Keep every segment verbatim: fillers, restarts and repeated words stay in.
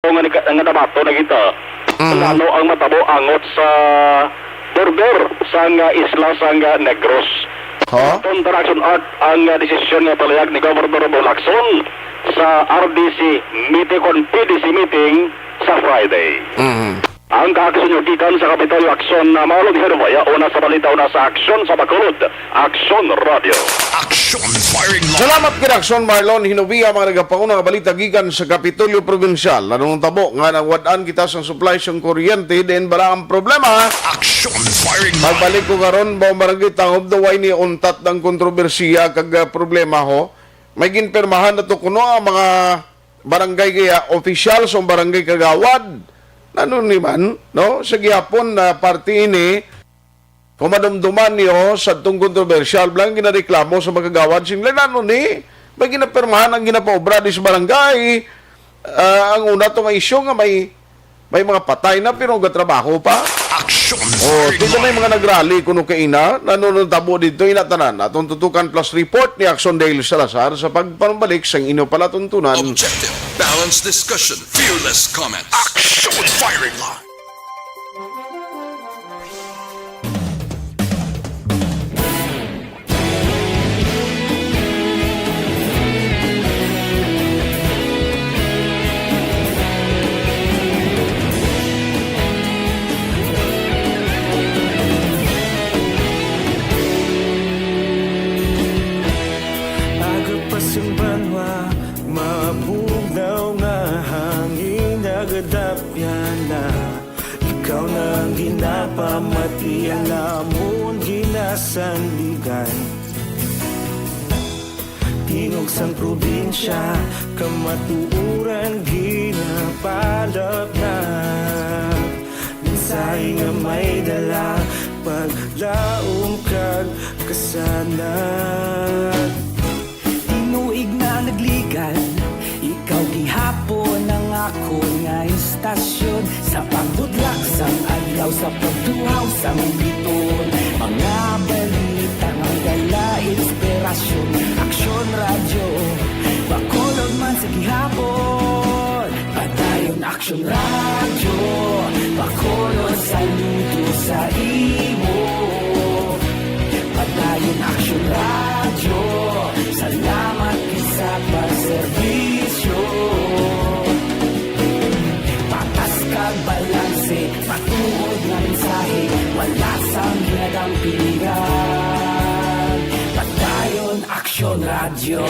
nga nag-, nga nabato na kita. Mm. Ano ang matabo angot sa border sang, ah, isla sang, ah, Negros. Ho? Aton tara, Action Art, ang, ah, desisyon nga palayag ni Governor Robel Lacson sa R D C meeting, kon P D C meeting sa Friday. Mm. Ang kaaksyon nyo gikan sa Kapitolyo, Action, na Marlon Hinovaya, una sa balita, una sa aksyon sa Bacolod, Action Radio. Action Firing Line. Salamat kay Action Marlon Hinovaya, mga nagapauna nga balita gikan sa Kapitolyo Probinsyal. Ano ang tabo nga nawad-an kita sang supply sang kuryente, din bala ang problema? Action Firing Line. Pagbalik ko karon, ba, Barangay Tangob, daw ay ni untat ang kontrobersiya kag, ah, problema, ho. May ginpirmahan na to kuno ang mga barangay kaya official sa barangay kagawad. Ano ni man, no? Sa gihapon na parte ini, kung madumduman niyo sa tong kontrobersyal, blang ginareklamo sa mga kagawad, sing ano ni, may ginapirmahan ang ginapaobra di sa barangay. Ah, ang una to nga isyu nga may, may mga patay na pero gatrabaho pa. Action Oh, Firing dito may Line. Mga nagrally kuno kaina, nanunutabo dito, ina tanan. Atong tutukan plus report ni Action Dale Salazar sa pagpanumbalik sang inyo palatuntunan. Objective, balanced discussion, fearless comments. Action Firing Line. Aga pa sing banwa, mabugnaw nga hangin, nagadapyan na. Ikaw na ang ginapamati, ang amon ginasandigan. Tingog sang probinsya, kamatuoran ginapalapnap. Mensahe nga may dala, paglaom kag kasanag. Tinuig na nagligan, ikaw gihapon ang akon nga istasyon. Sa pagbudlak sang adlaw, sa pagtuhaw sang bituon, mga balita nga dala inspirasyon. Aksyon Radyo, Bacolod man sa gihapon. Padayon Aksyon Radyo, Bacolod, saludo sa imo. Padayon Aksyon Radyo, salamat gid sa pagserbisyo. Patas kag balanse, matuod nga mensahe, wala sang ginadampigan. Padayon Aksyon Radyo.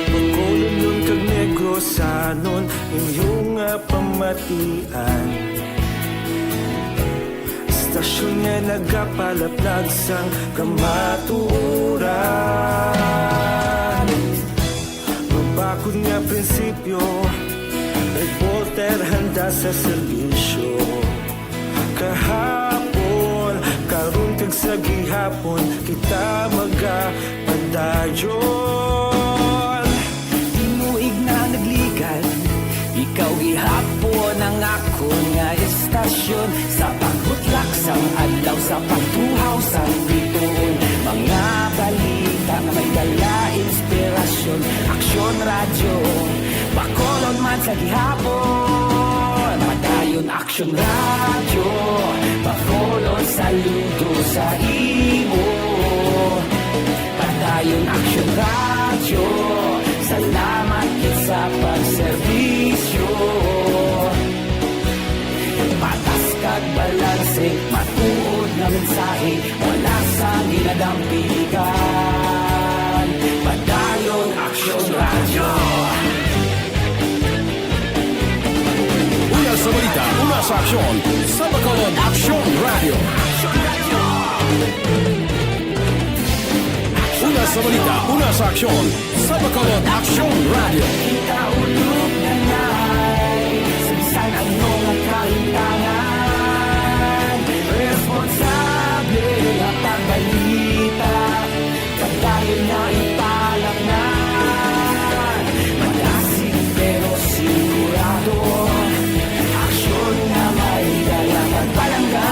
Bacolodnon kag Negrosanon, inyo nga pamatian. Istasyon nga nagapalaplag sang kamatuoran. Mabakod nga prinsipyo, reporter handa sa serbisyo. Kahapon, karon kag sa gihapon, kita magapadayon. Tinuig na nagligan, ikaw gihapon ang akon nga istasyon. Sa pagbutlak sang adlaw, sa pagtuhaw sang bituon, mga balita nga may dala inspirasyon. Aksyon Radyo, Bacolod man sa gihapon. Padayon Aksyon Radyo, Bacolod, saludo sa imo. Padayon Aksyon Radyo, salamat gid sa pagserbisyo. Patas kag balanse, matuod nga mensahe, wala sang ginadampigan. Padayon Aksyon Radyo. Una sa balita, una sa aksyon, sa Bacolod Aksyon Radyo. Una sa balita, una sa aksyon, sa Bacolod Aksyon Radyo. Kita ulog na nai, sa bisan ano nga kahitangan, responsable nga pagbalita. Padayon nga ipalaknad, malasig pero sigurado, aksyon nga may dala pagpalangga.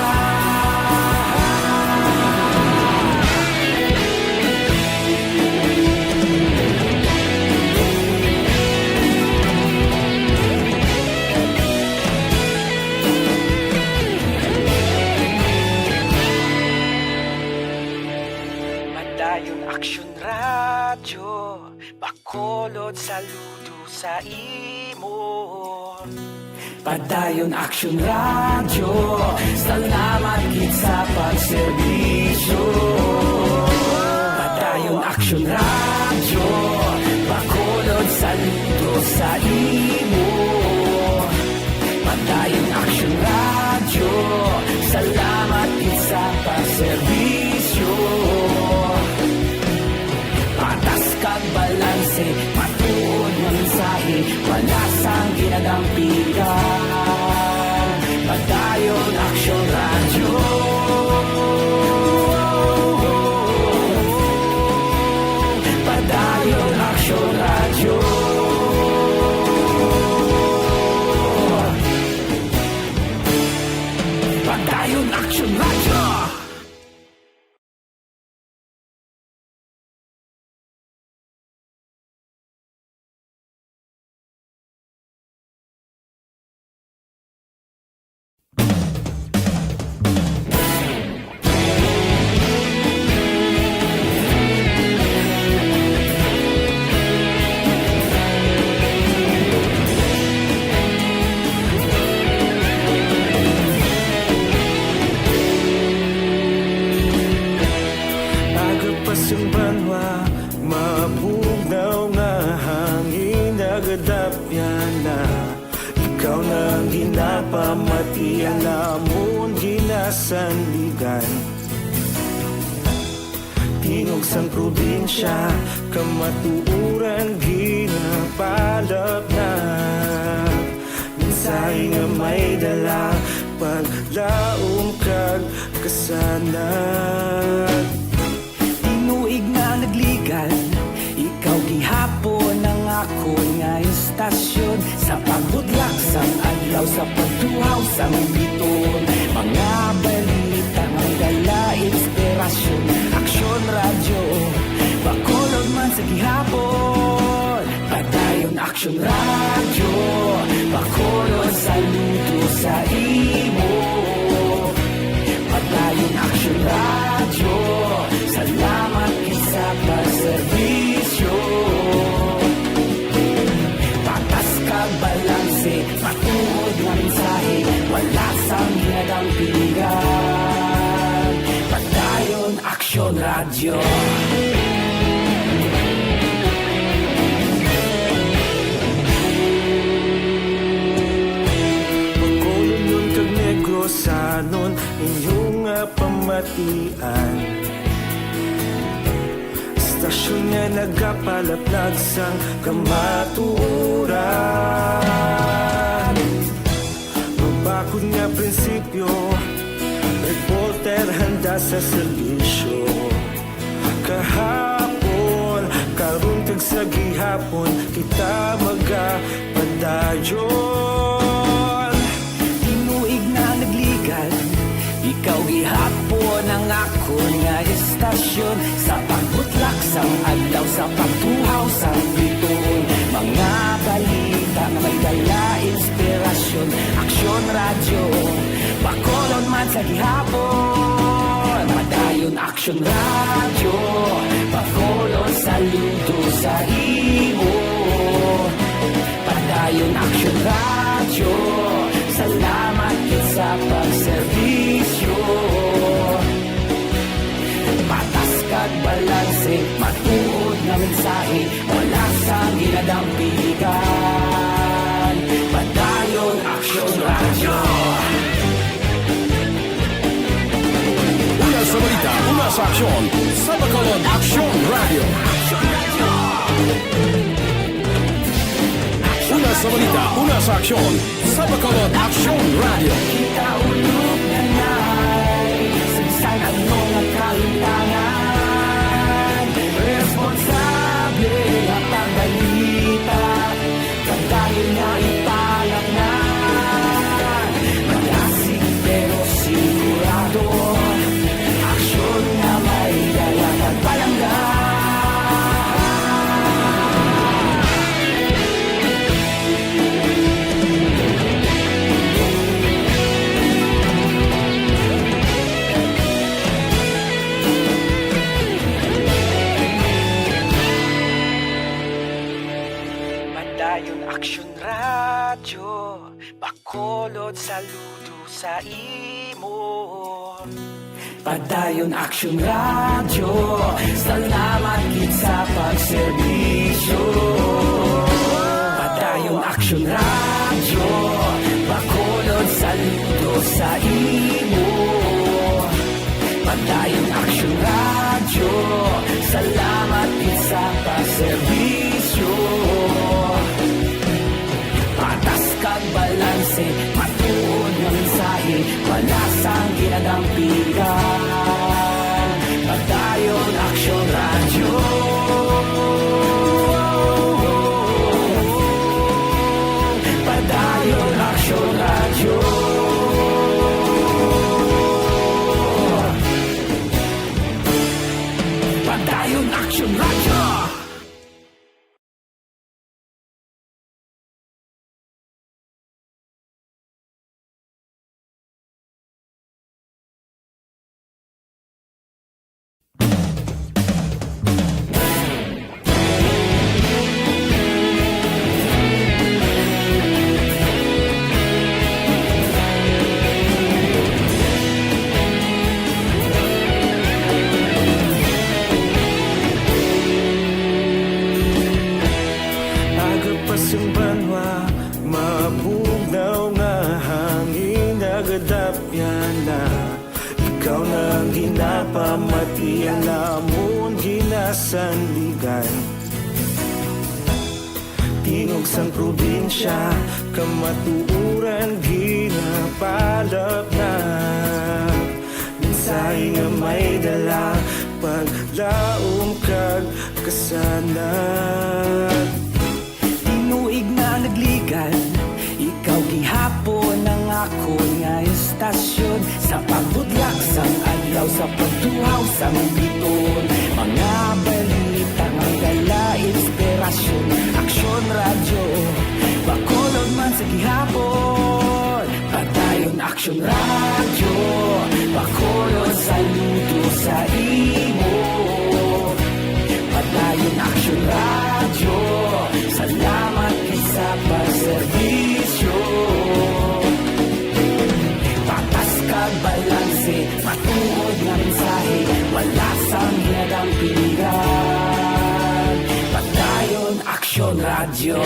Padayon Aksyon Radyo, Bacolod, saludo sa imo. Padayon Aksyon Radyo, salamat gid sa pagserbisyo. Padayon Aksyon Radyo, Bacolod, saludo sa imo. Padayon Aksyon Radyo, salamat gid sa pagserbisyo. Patas kag balanse, matuod nga mensahe, wala sang ginadampigan. Padayon Aksyon Radyo. Padayon Aksyon Radyo. Padayon Aksyon Radyo. Aga pa sang banwa, mabugnaw nga hangin, nagadapyan na. Ikaw na ang ginapamati, ang amon ginasandigan. Tingog sang probinsya, kamatuoran ginapalapnag. Mensahe nga may dala, paglaom kag kasanag. Tinuig nga nagligan, ikaw gihapon ang akon nga istasyon. Sa pagbutlak sang adlaw, sa pagtuhaw sang biton, mga balita nga dala inspirasyon. Aksyon Radyo, Bacolod man sa gihapon. Padayon Aksyon Radyo, Bacolod, saludo sa imo. Padayon Aksyon Radyo, salamat gid sa pagserbisyo. Patas kag balanse, matuod nga mensahe, wala sang ginadampigan. Padayon Aksyon Radyo. Bacolodnon kag Negrosanon, inyo nga pamatian. Istasyon nga nagapalaplag sang kamatuoran. Mabakod nga prinsipyo, reporter handa sa serbisyo. Kahapon, karon kag sa gihapon, kita magapadayon. Tinuig nga nagligan, ikaw gihapon ang akon nga istasyon. Sa pagbutlak sang adlaw, sa pagtuhaw sang biton, mga balita nga may dala inspirasyon. Aksyon Radyo, Bacolod man sa gihapon. Padayon Aksyon Radyo, Bacolod, saludo sa imo. Padayon Aksyon Radyo, salamat gid sa pagserbisyo. Patas kag balanse, matuod nga mensahe, wala sang ginadampigan. Padayon Aksyon Radyo. Una sa balita, una sa aksyon, sa Bacolod Aksyon Radyo. Una sa balita, una sa aksyon, sa Bacolod Aksyon Radyo. Kita ulog na nay, sa bisan ano nga kahimtangan, responsable ang pagbalita. Padayon nga ipalapngan, malasig pero sigurado, aksyon nga may dala kag palangga. Radyo Bacolod, saludo sa imo. Padayon Aksyon Radyo, salamat gid sa pagserbisyo. Padayon Aksyon Radyo, Bacolod, saludo sa imo. Padayon Aksyon Radyo, salamat gid sa pagserbisyo. Patas kag balanse, matuod nga mensahe, wala sang ginadampigan. Padayon Aksyon Radyo. Padayon Aksyon Radyo. Padayon Aksyon Radyo. Agapas ang banwa, mabugnaw nga hangin, nagadapyan na. Ikaw na ang ginapamati, ang amon ginasandigan. Tingog sang probinsya, kamatuoran ginapalapnap. Mensahe nga may dala, paglaom kag kasanag. Tinuig na nagligan, ikaw gihapon ang akon nga istasyon. Sa pagbudlak sang adlaw, sa pagtuhaw sang biton, mga balita nga dala inspirasyon. Aksyon Radyo, Bacolod man sa gihapon. Padayon Aksyon Radyo, Bacolod, saludo sa imo. Padayon Aksyon Radyo, salamat gid sa pagserbisyo. Patas kag balanse, matuod nga mensahe, wala sang ginadampigan. Padayon Aksyon Radyo.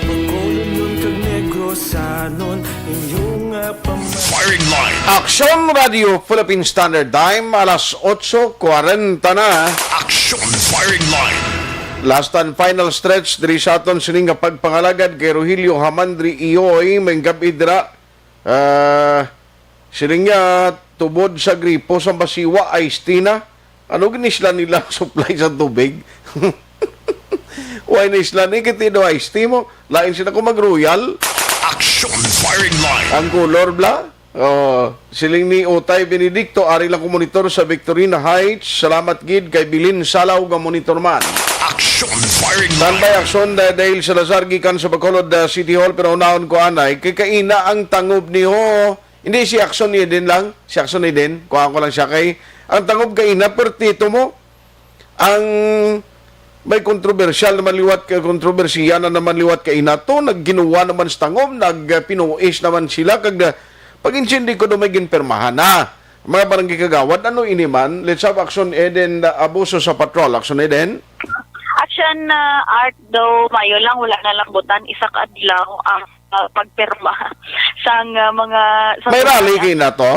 Bacolodnon kag Negrosanon, inyo nga pam- Firing Line. Aksyon Radyo Philippine Standard Time, alas otso kwarenta na. Aksyon Firing Line. Last and final stretch diri sa aton sini nga pagpangalagad kay Rogelio Hamandri Iyoy, maayong gab-i dira. Ah, siling niya, tubod sa gripo sa Masiwa, iced tea na. Ano ginisla nila ang supply sa tubig? Why nisla ni kiti do iced tea mo? Lain sila kung mag-royal. Action Firing Line. Ang color bla? Oh, siling ni Utay Benedicto, ari lang ko monitor sa Victorina Heights. Salamat gid kay Bilin Salaw nga monitor man. Action Firing Line. Standby action da-, dahil Salazar gikan sa Bacolod, ah, City Hall, pero unahon ko anay kay kaina ang tangob ni ho. Hindi si Action Eden lang, si Action Eden, kuha ko lang siya kay ang tangob kaina pertito mo. Ang may kontrobersyal naman liwat ka, kontrobersiya na naman liwat kaina to, nagginuwa naman sa tangob, nagpinuis naman sila kag, ah, pag-insindi ko do may ginpermahan na. Mga barangay kagawad, ano ini man? Let's have Action Eden, ah, abuso sa patrol. Action Eden. Action, ah, Art daw, mayo lang, wala na lang butan, isa ka adlaw ang, ah, pagpirma sang, ah, mga, sa May rally barangay. Kayo na to?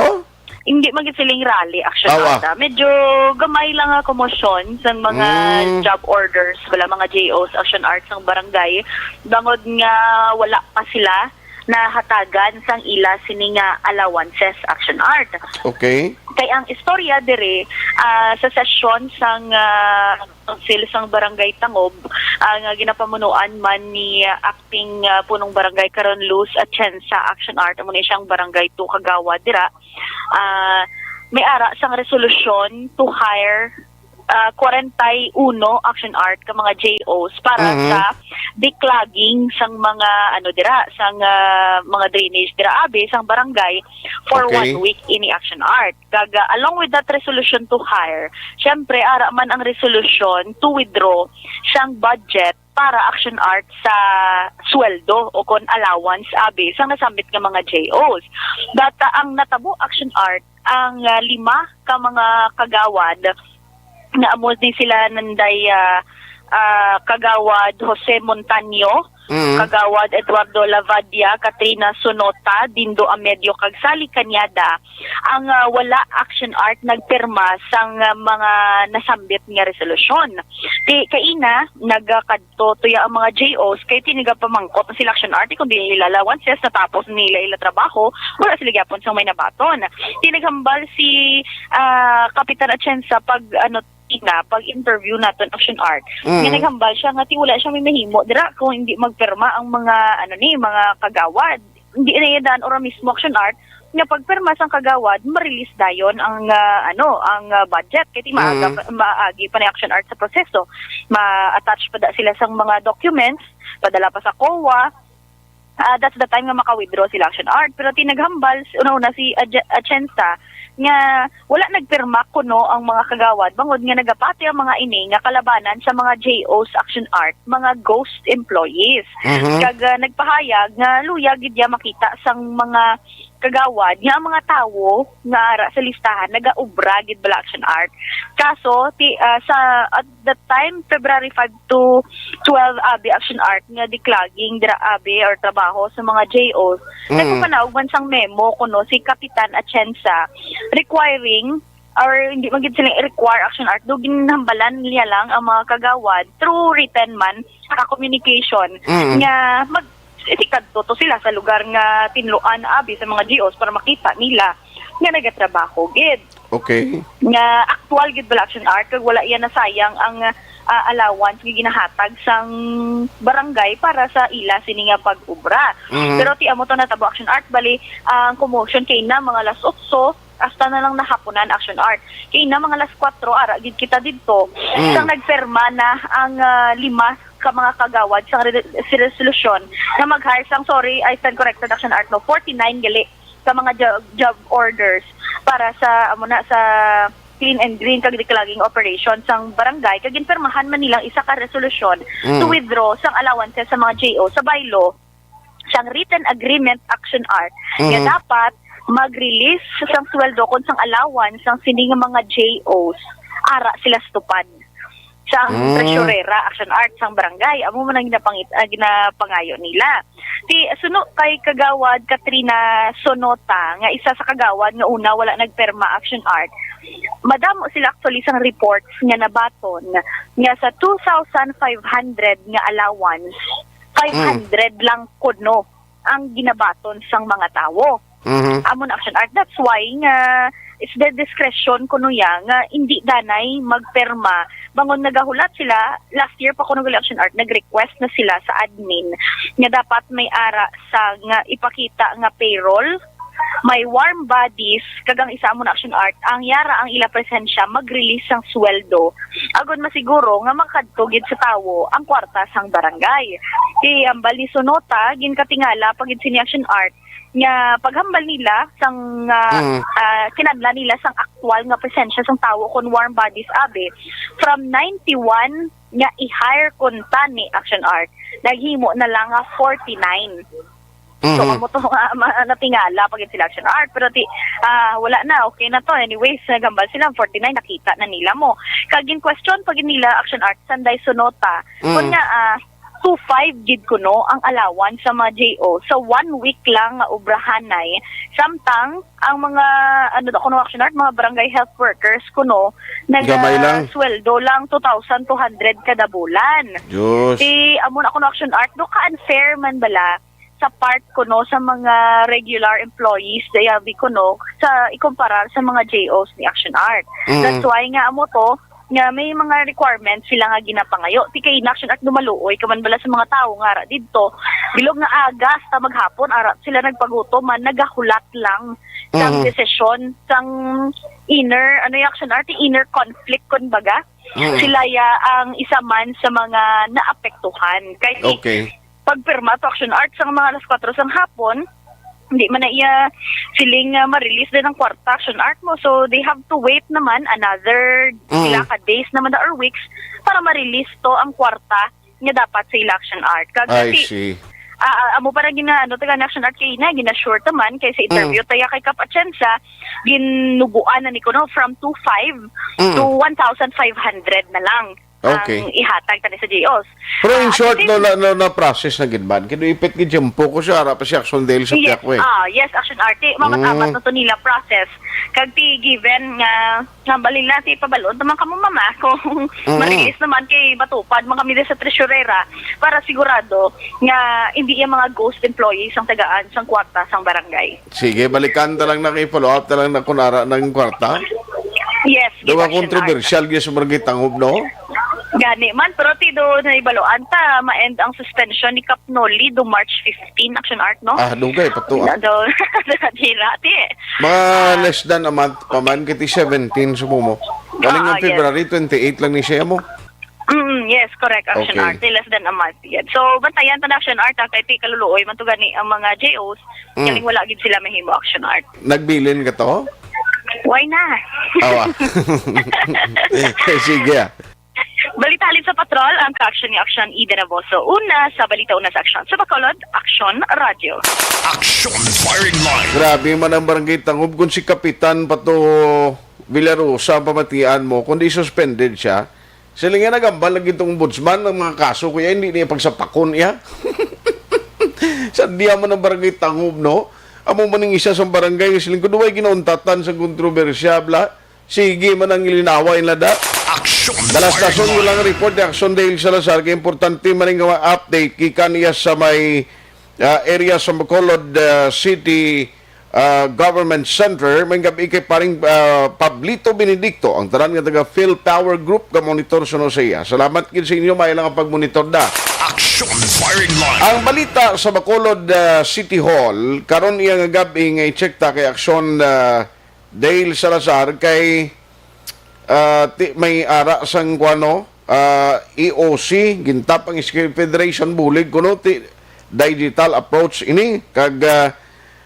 Hindi man gid siling rally, Action Awa. Art, ah. Medyo gamay lang nga komosyon sang mga Mm. job orders, wala, mga J Os, Action Art, sang barangay. Bangod nga wala pa sila nahatagan sang ila sini nga allowances, Action Art. Okay. Kay ang istorya diri, ah, sa sesyon sang, ah, Council sang Barangay Tangob, ah, nga ginapamunuan man ni Acting, ah, Punong Barangay karon, Luz Atienza, Action Art, amo ni siyang Barangay two Kagawad dira. Ah, may ara sang resolusyon to hire, ah, kwarenta y uno Action Art ka mga J Os para Mhm. sa declogging sang mga, ano, dira, sang, ah, mga drainage dira, abi, sang barangay for Okay. one week ini Action Art. Kag, ah, along with that resolution to hire, syempre, ara man ang resolution to withdraw sang budget para Action Art sa sweldo o kon allowance, abi, sang nasambit nga mga J Os. But, ah, ang natabo Action Art, ang, ah, lima ka mga kagawad na amo ni sila nanday, ah, ah, Kagawad Jose Montaño, Mm. Kagawad Eduardo Lavadia, Katrina Sonota, Dindo Amedio, kag Sally Cañada, ang, ah, wala Action Art nagpirma sang, ah, mga nasambit nga resolusyon. Ti kaina, nagakadto tuya ang mga J Os kay tinigapamangkot na sila Action Art kung di nila allowances, natapos nila ila trabaho, wala sila gyapon sang may nabaton. Tinaghambal si, ah, Kapitan Atienza pag, ano, ina, pag interview naton Action Art. Mm. Nga naghambal siya nga ti wala siya may mahimo dira kung hindi magpirma ang mga, ano ni, mga kagawad. Hindi na iya daan ora mismo Action Art nga pagpirma sang kagawad, ma-release dayon ang, ah, ano, ang, ah, budget. Kay ti maaga Mm. pa, maagi pa ni Action Art sa proseso. Ma-attach pa da sila sang mga documents, padala pa sa COA. Ah, that's the time nga maka-withdraw sila Action Art. Pero ti naghambal, una-una si Aje-, Atienza nga wala nagpirma kuno ang mga kagawad bangod nga nagapati ang mga ini nga kalabanan sa mga J Os Action Art, mga ghost employees. Mhm. Kag, ah, nagpahayag nga luya gid niya makita sang mga kagawad nga ang mga tawo nga ara sa listahan nagaobra gid bala Action Art. Kaso ti, ah, sa, at the time, February five to twelve, abi, Action Art nga declogging dira, abi, or trabaho sa mga J Os. Mm. Nagpapanaog man sang memo kuno si Kapitan Atienza requiring, or hindi man gid sila i-require Action Art, do ginhambalan niya lang ang mga kagawad through written man, ka communication, Mm. nga mag-, isikadto to sila sa lugar nga tinluan, abi, sa mga G Os para makita nila nga nagatrabaho gid. Okay. Nga aktual gid bala Action Art, kag wala yan nasayang ang, ah, allowance nga ginahatag sang barangay para sa ila sini nga pag-obra. Mhm. Pero ti amo to natabo Action Art, bali, ang commotion kay na mga alas otso, hasta na lang nahapunan Action Art. Kay na mga alas kwatro, ara gid kita didto. Mm. Sang nagpirma na ang, ah, lima ka mga kagawad sang re-, si resolusyon nga mag-hire sang, sorry, I stand corrected, Action Art, no, forty-nine gali ka mga jo-, job orders para sa, amo na, sa clean and green kag declogging operation sang barangay, kag ginpirmahan man nilang isa ka resolusyon Mm. to withdraw sang allowances sa mga G O sa bylaw sang written agreement Action Art nga Mm. dapat mag-release sang sweldo kon sang allowance sang sini nga mga J Os ara sila sa tupad sang Mm. treasurera Action Art sang barangay. Amo man ang ginapangit-, ah, ginapangayo nila. Ti suno kay Kagawad Katrina Sonota, nga isa sa kagawad nga una wala nagpirma Action Art, madamo sila actually sang reports nga nabaton nga sa two thousand five hundred nga allowance, five hundred lang kuno ang ginabaton sang mga tawo. Mhm. Amo na Action Art. That's why nga it's their discretion kuno ya nga hindi danay magpirma. Bangon nagahulat sila, last year pa kuno gali Action Art, nag-request na sila sa admin nga dapat may ara sa nga ipakita nga payroll, may warm bodies, kag ang isa amo na Action Art, ang yara ang ila presensya mag-release sang sweldo agod masiguro nga makadto gid sa tawo ang kwarta sang barangay. Ti hambal ni Sonota, ginkatingala pa gid sini Action Art nga paghambal nila sang, ah, Mm. ah, kinahanglan nila sang aktual nga presensya sang tawo kon warm bodies abi. From ninety-one nga i-hire kon tani Action Art, naghimo na lang nga forty-nine. So, Mhm. amo to nga ma-, natingala pa gid sila Action Art, pero ti, ah, wala na, okay na to. Anyways, naghambal sila, forty-nine, nakita na nila mo. Kag in question pa gid nila Action Art, sanday Sonota, Mm. kun nga, ah, two five gid kuno ang allowance sa mga J O sa one week lang nga obrahanay. Samtang ang mga, ano daw kuno Action Art, mga barangay health workers kuno, Gamay lang. Sweldo lang two thousand two hundred kada bulan. Diyos. Ti amo na kuno Action Art, do ka-unfair man bala sa part kuno sa mga regular employees, dayabi kuno, sa ikumparar sa mga J Os ni Action Art. Mm. That's why nga amo to, nga may mga requirements sila nga ginapangayo. Ti kay Action Art, dumaluoy ka man bala sa mga tawo nga ara didto, bilog nga aga hasta maghapon, ara sila nagpagutom man, nagahulat lang sang Mhm. desisyon sang inner, ano yung Action Art, inner conflict, kun baga. Mhm. Sila ya ang isa man sa mga naapektuhan. Kay Okay. pagpirma to Action Art sang mga alas kwatro sang hapon, hindi man na iya siling nga ma-release din ang kwarta Action Art mo. So, they have to wait naman another Mm. pila ka days naman na or weeks para ma-release to ang kwarta nga dapat sa ila Action Art. Kag I si, see. ah, ah, amo pa na gina, ano, taga Action Art kay na, gina-sure ta man kay sa interview Mm. taya kay Kap Atienza, ginuguan na ni kuno from two five Mm. to one thousand five hundred na lang Okay. ang ihatag tani sa J Os. Pero in Ah, at the short, same no, na, no, na process na gid man. Kino ipit gid yung po ko siya, ara pa si Action Dale sa Yes, tiyak ko eh. ah, yes, Action Art. Ti, mamat-amat Mm. na to nila process. Kag ti given nga, nga balin na, ti pabalon, tamang kamo mama, kung Mm. ma-release naman kay matupad man kami din sa tresurera para sigurado nga hindi yung mga ghost employees ang tagaan sang kwarta sang barangay. Sige, balikan ta lang na kay follow up ta lang na kung ara ng kwarta. Yes, Daw yes, nga Action Art. kontrobersyal gyud sa barangay Tangob, no? Gani man, pero ti do na ibaluan ta, ma-end ang suspension ni Kap Noli do March fifteen, Action Art, no? Ah, dugay pa to, ah. Do, dira, ti. Mga Ah. less than a month pa man, kiti seventeen, sumo mo. Galing Ah, ng yes. February twenty-eight lang ni siya mo. Mm, yes, correct, Action Okay. Art. Ti less than a month yan. So, bantayan ta na Action Art, ah, kay ti kaluluoy man to gani ang mga J Os, Mm. galing wala gid sila mahimo Action Art. Nagbilin ka to? Why na? Awa. Sige, ah. Balita halin sa patrol, ang ka-action ni Action Eden Aboso. Una, sa balita una sa Action. Sa Bacolod, Action Radio. Action Firing Line. Grabe man ang barangay Tangob kung si Kapitan Pato Villarosa ang pamatian mo, kundi suspended siya. Sila nga nagambal lagi itong ombudsman ng mga kaso, kuya, hindi niya pagsapakon iya. Sa diya man ang barangay Tangob, no? Amo man ang isa sa barangay nga siling ko, duway ginauntatan sa kontrobersya, bla. Sige man ang ilinaway nila da. Action Dalas Fire Tason, Line. Walang report ni Action Dale Salazar. Kay importante man nga update gikan iya sa may, ah, area sa Bacolod, ah, City, ah, Government Center. May gabi kay paring, ah, Pablito Benedicto, ang tanan nga taga Phil Power Group, ka monitor sa Nosea. Salamat gid sa inyo, may lang ang pagmonitor da. Action Firing Line. Ang balita sa Bacolod, ah, City Hall, karon iya nga gabi nga i-check ta kay Action, ah, Dale Salazar kay, ah, ti-, may ara sang kuano, ah, E O C, gintap ang Skate Federation, bulig kuno ti digital approach ini, kag, ah,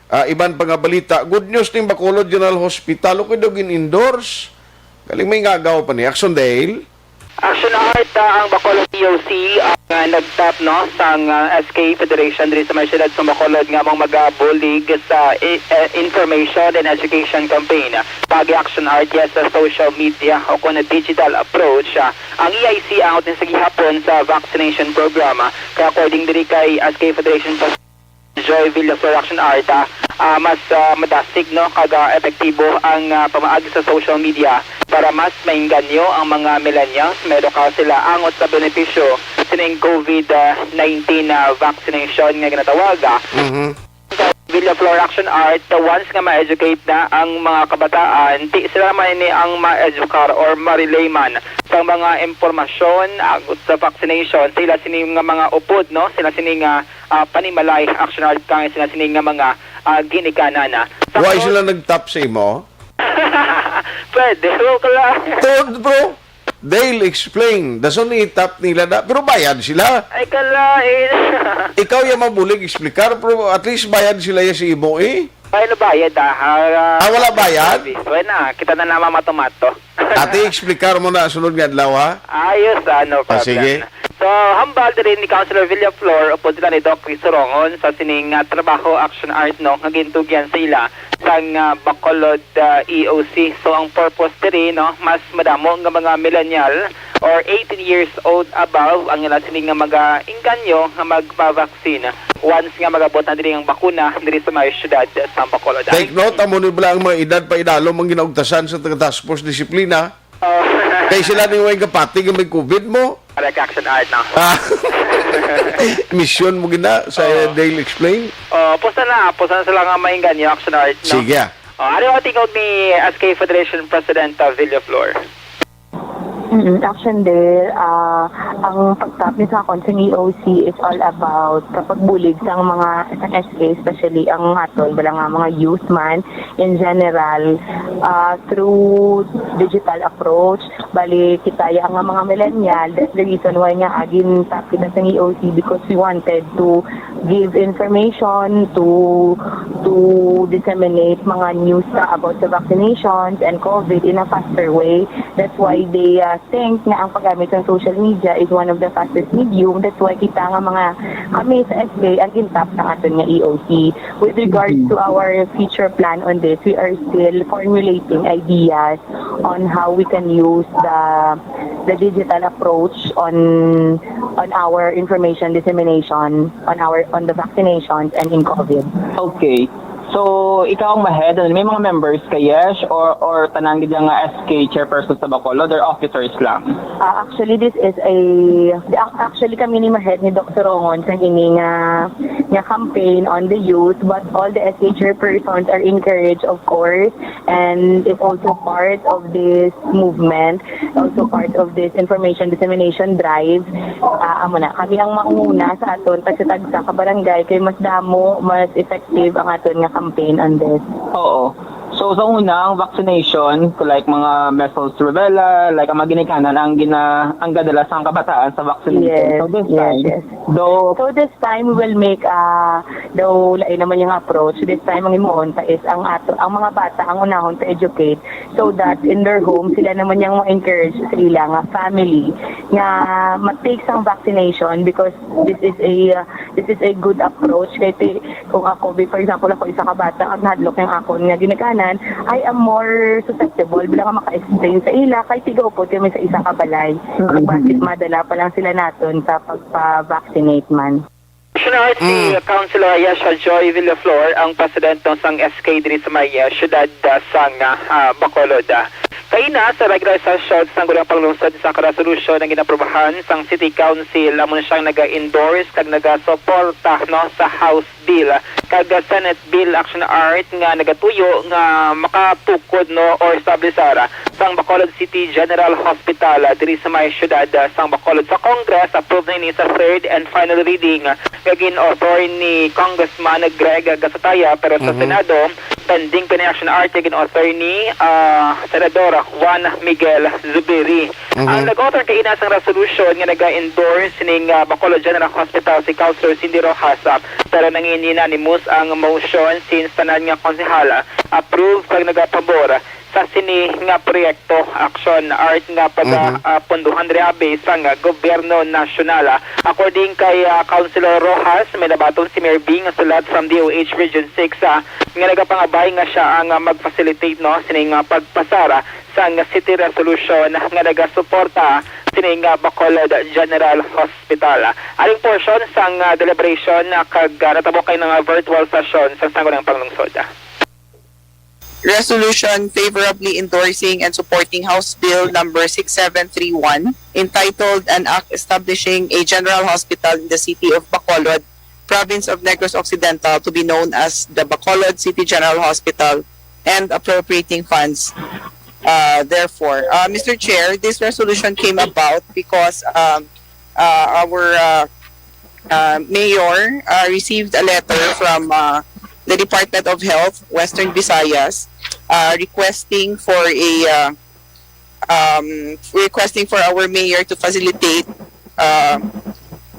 ah, iban pa nga balita. Good news ning Bacolod General Hospital, okay daw gin-endorse. Galing may ngagaw pa ni Action Dale. Action Art, ah, ang Bacolod E O C ang, ah, nagtap, no, sang, ah, S K Federation diri sa may siyudad sa Bacolod nga among magabulig sa i-, eh, information and education campaign. Pag Action Art, yes, sa social media o kung digital approach, ah, ang E I C angot ni sa gihapon sa vaccination program. Ah, kaya according diri kay S K Federation Joy Villaflor Action Art, ah, ah, mas, ah, madasig, no, kag, ah, epektibo ang, ah, pamaagi sa social media para mas mainganyo ang mga millennials, maedukar sila angot sa benepisyo sining covid nineteen, ah, vaccination nga ginatawag, ah. Mhm. Villaflor Action Art, once nga ma-educate na ang mga kabataan, ti sila man ini ang ma-educar or ma-relay man sa mga impormasyon angot sa vaccination sa ila sini nga mga upod, no? Sila sini nga ah, panimalay, Action Art, kang sila sini nga mga, ah, ginikanan, ah. Sa Why close sila nag-tap sa imo? Pwede, joke lang. Tuod, bro. They'll explain. Dason i-tap nila na. Pero bayad sila. Ay, kalain. Ikaw yung mabulig explicar, pero at least bayad sila yung sa imo, eh. Ay, nabayad, ah. Ah, Ah, wala bayad? Wala na. Kita na naman matomato. Ate, explicar mo na sunod nga adlaw, ha? Ayos, ah, no Ah, problem. sige. So, hambal diri ni Councilor Villaflor upod sila ni Doc Rizorongon sa sining, ah, trabaho Action Art, no, nga gintugyan sa ila sang, ah, Bacolod, ah, E O C. So, ang purpose diri, no, mas madamo nga mga millennial or eighteen years old above ang ila sini nga mag-inganyo nga magpa-vaccine once nga mag-abot na diri ang bakuna diri sa may siyudad sa Bacolod. Take note, amo ni bala ang mga edad pa idalom ang ginaugtasan sa taga Task Force Disiplina. Oh. Kay sila ni way kapati nga may covid mo. Correct, Action Art, no? Ah. Misyon mo gina sa Oh. Daily Explain? Oh, pusta na, pusta na sila nga mainganyo, Action Art, no? Sige, ah. Oh, ano ang tingog ni S K Federation President, uh, Villaflor? Mm, actually, ah, ang pagtap ni sa akon sa E O C is all about kapagbulig sa mga, sa S K, especially ang aton, wala nga mga youth man in general, ah, through digital approach. Bali, kita ya nga mga millennial, that's the reason why nga agin tap kita sa E O C, because we wanted to give information to to disseminate mga news sa about sa vaccinations and COVID in a faster way. That's why they uh, think nga ang paggamit sa social media is one of the fastest medium. That's why kita nga mga kami sa S K ang gintap sa aton nga E O C. With regards to our future plan on this, we are still formulating ideas on how we can use the the digital approach on on our information dissemination on our on the vaccinations and in COVID. Okay. So, ikaw ang ma-head, ano, may mga members ka, Yesh, or, or tanan gid nga S K chairperson sa Bacolod, or officers lang? Uh, actually, this is a actually kami ni ma-head ni Doctor Rongon sa ini nga nga campaign on the youth, but all the S K chairpersons are encouraged, of course, and is also part of this movement, also part of this information dissemination drive. Uh, amo na, kami ang mauna sa aton tagsa-tagsa ka barangay kay mas damo, mas effective ang aton nga campaign on this. Oo. So, sa una, ang vaccination, like mga measles, rubella, like ang mga ginikanan, ang gina, ang gadala sa kabataan sa vaccination. Yes, So, this yes, time, yes. Though, So this time we will make uh, though lain naman yung approach. This time ang imuon ta is ang ato ang mga bata ang unahon to educate so that in their home sila naman yung ma-encourage sa ila nga family nga ma-take sang vaccination because this is a uh, this is a good approach kay ti- kung ako be for example ako isa ka bata ang nahadlok yung akon nga ginikanan I am more susceptible bila nga maka-explain sa ila kay tigaupod kami sa isa ka balay. Pag madala pa lang sila naton sa pagpa-vaccinate man. National si Councilor Yasha Joy Villaflor, ang president no, sang S K diri sa may uh, siyudad uh, sang uh, Bacolod. Kaina sa regular session sang Sangguniang Panglungsod sa karesolusyon ang ginaprobahan sang City Council, amo na siyang naga-endorse kag nagasuporta no sa House Bill kag Senate Bill Action Art nga nagatuyo nga makatukod no or establisar sang Bacolod City General Hospital diri sa may siyudad sang Bacolod. Sa Congress, approve na ini sa third and final reading nga gin-author ni Congressman Greg Gasataya, pero sa Senado, pending pa ni action art nga gin-author ni ah, Senador Juan Miguel Zubiri. Ang nag-author kaina sang resolution nga naga-endorse ning ah, Bacolod General Hospital si Councilor Cindy Rojas, ah, pero nangin unanimous ang motion since tanan nga konsehal ah, approve kag nagapabor sa sini nga proyekto. Action art nga paga ah, punduhan reabe sang ah, gobyerno nasyonal. Ah, according kay ah, Councilor Rojas, may nabaton si Mayor Bing nga sulat from D O H Region six ah, nga nagapangabay nga siya ang ah, mag-facilitate no sini nga pagpasar ah, sang city resolution nga nagasuporta sini nga Bacolod General Hospital. Aring portion sang ah, deliberation ah, kag ah, natabo kay nga virtual session sa Sangguniang Panglungsod. Resolution favorably endorsing and supporting House Bill number six seven three one, entitled An Act Establishing a General Hospital in the City of Bacolod, Province of Negros Occidental, to be known as the Bacolod City General Hospital, and appropriating funds uh, therefore. Uh, Mister Chair, this resolution came about because um, uh, our uh, uh, mayor uh, received a letter from uh, the Department of Health, Western Visayas, uh, requesting for a uh, um, requesting for our mayor to facilitate uh,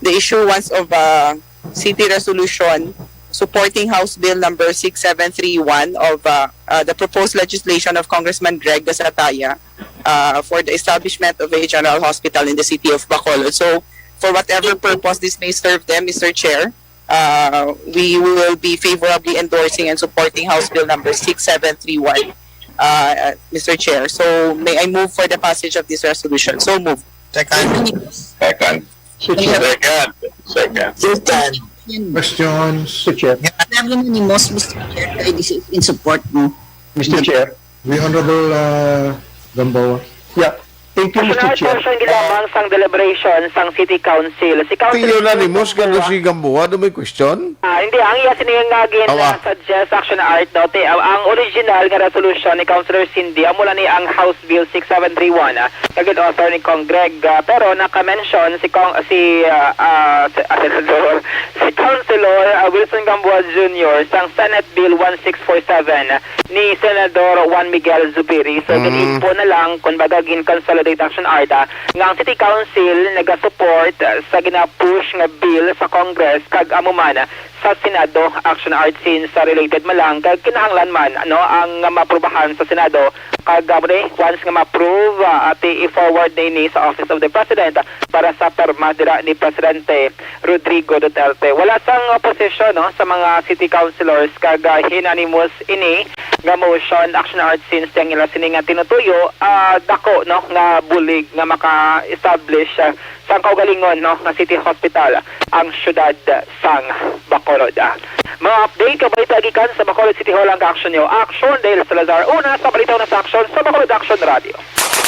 the issuance of a city resolution supporting House Bill number six seven three one of uh, uh, the proposed legislation of Congressman Greg Gasataya uh, for the establishment of a general hospital in the city of Bacolod. So, for whatever purpose this may serve them, Mister Chair, uh, we will be favorably endorsing and supporting House Bill number six seven three one, uh, Mister Chair. So, may I move for the passage of this resolution? So move. Second. Second. Mister Chair, Second. Second. Second. Questions? Mister Chair. Unanimous, Mister Chair, kay this is in support mo. Mister Chair. The Honorable uh, Gamboa. Yeah. Thank you, Mister Chair. Portion gid lamang sang deliberation sang City Council. Si Council Ti unanimous ka do si Gamboa, do may question? Ah, hindi. Ang iya sini nga gin-, Awa. ah, suggest action art, no? Ti, ah, ang original nga resolution ni Councilor Cindy, amo lang ni ang House Bill six seven three one, ah, nga gin-author ni Cong Greg, ah, pero naka-mention si Cong-, si, ah, ah, si, ah, Senador, si Councilor, ah, Wilson Gamboa Junior sang Senate Bill one six four seven ni Senador Juan Miguel Zubiri. So, Mm. gin-impo na lang, kumbaga, gin-consolidate action art, ah, nga ang City Council nagasupport, ah, sa gina-push nga bill sa Congress kag amo man, ah, sa Senado action art since sa related man lang kag kinahanglan man, ano, ang maaprubahan sa Senado kag, ah, once nga ma-approve, ah, ati i-forward na ini sa Office of the President para sa perma dira ni Presidente Rodrigo Duterte. Wala sang opposition, no, sa mga city councilors kag, ah, unanimous ini nga motion, action art since ang ila sini nga tinutuyo, ah, dako, no, nga bulig nga maka-establish, ah, sang kaugalingon, no, nga city hospital ang siyudad sang Bacolod. Ah, mga update, kabalita gikan sa Bacolod City Hall ang kaaksyon niyo. Aksyon, Dale Salazar, una sa balita, una sa aksyon sa Bacolod Aksyon Radio.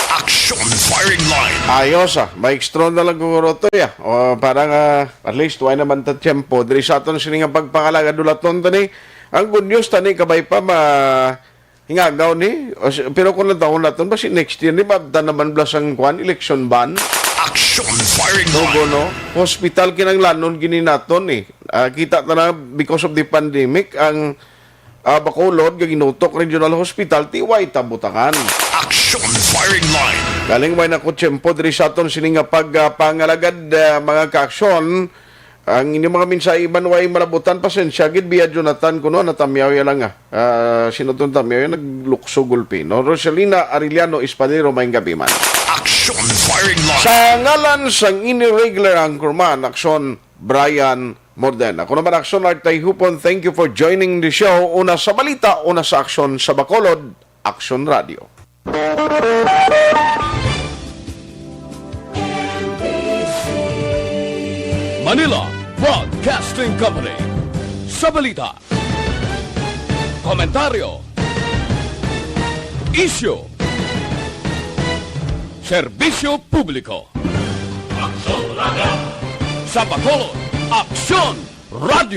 Action Firing Line. Ayos, ah. May extra na lang guro to, ya. O, para nga, at least, way naman ta tiyempo. Diri sa aton sini nga pagpangalagad, dulaton ta ni. Ang good news, tani, kabay pa, ma-, hingagaw ni. O, si-, pero kung natawon naton, basi next year ni, mabta naman bla sang kwan, election ban. Action Firing Line. Togo, no? Hospital kinanglanon gini naton, eh. Ah, kita ta na, because of the pandemic, ang ah, Bacolod nga ginutok Regional Hospital, ti way ta butangan. Action Firing Line. Galing may nakutsyempo diri sa aton sini nga pag, ah, pangalagad, ah, mga kaaksyon. Ang inyong mga mensahe man way malabutan, pasensya gid, biya Jonathan kuno, natamyaw ya lang, ah. Ah, sino tong tamyaw ya? Naglukso gulpi, no? Rosalina Arellano Espadero, maayong gabi man. Action Firing Line. Sa ngalan sang ini regular anchorman, Aksyon, Brian Morden. Ako naman, Aksyon Art Tayhupon. Thank you for joining the show. Una sa balita, una sa aksyon sa Bacolod, Aksyon Radio. Manila Broadcasting Company. Sa balita, komentaryo, isyu, serbisyo publiko. Aksyon Radio. Sa Bacolod, Aksyon Radio.